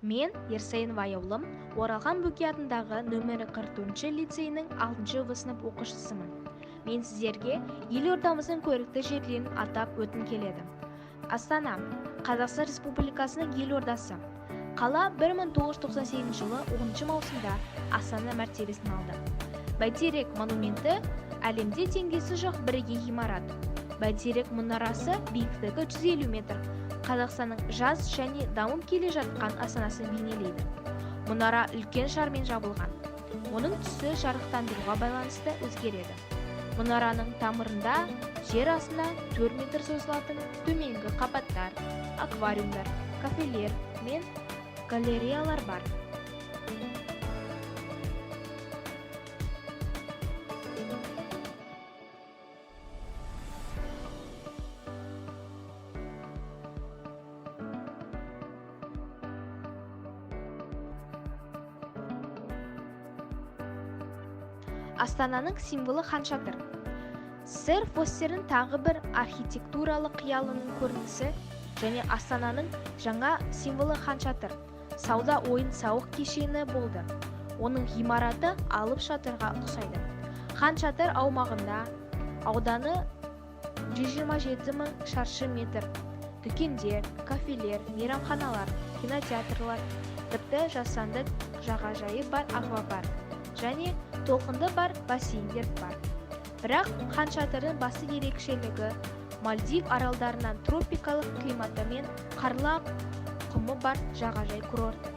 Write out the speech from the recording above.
Мен, Ерсайынова Аяулым, Оралхан Бөкей атындағы нөмірі 44 лицейінің 6 В сынып оқушысымын. Мен сіздерге елордамыздың көрікті жерлерін атап өткім келеді. Астана, Қазақстан Республикасының елордасы. Қала 1998 жылы 10 маусымда Астана мәртебесін алды. Бәйтерек монументі әлемде теңдесі жоқ бірегей ғимарат. Бәйтерек мұнарасы биіктігі 150 метр. Қазақстанның жас және дамып келе жатқан астанасын бейнелейді. Мұнара үлкен шармен жабылған. Оның түсі жарықтандыруға байланысты өзгереді. Мұнараның тамырында жер астына 4 метр созылатын төменгі қабаттар, аквариумдар, кафелер мен галереялар бар. Астананың символы Хан Шатыр. Сэр Фостердің тағы бір архитектуралық қиялының көрінісі және Астананың жаңа символы Хан Шатыр сауда ойын-сауық кешені болды. Оның ғимараты алып шатырға ұқсайды. Хан Шатыр аумағында ауданы 127 мың шаршы метр дүкендер, кафелер, мейрамханалар, кинотеатрлар, тіпті жасанды жағажайы бар аквапарк және толқынды бар бассейндер бар. Бірақ Хан Шатырдың басты ерекшелігі Мальдив аралдарынан тропикалық климаты мен қарлы ақ құмы бар жағажай курорты.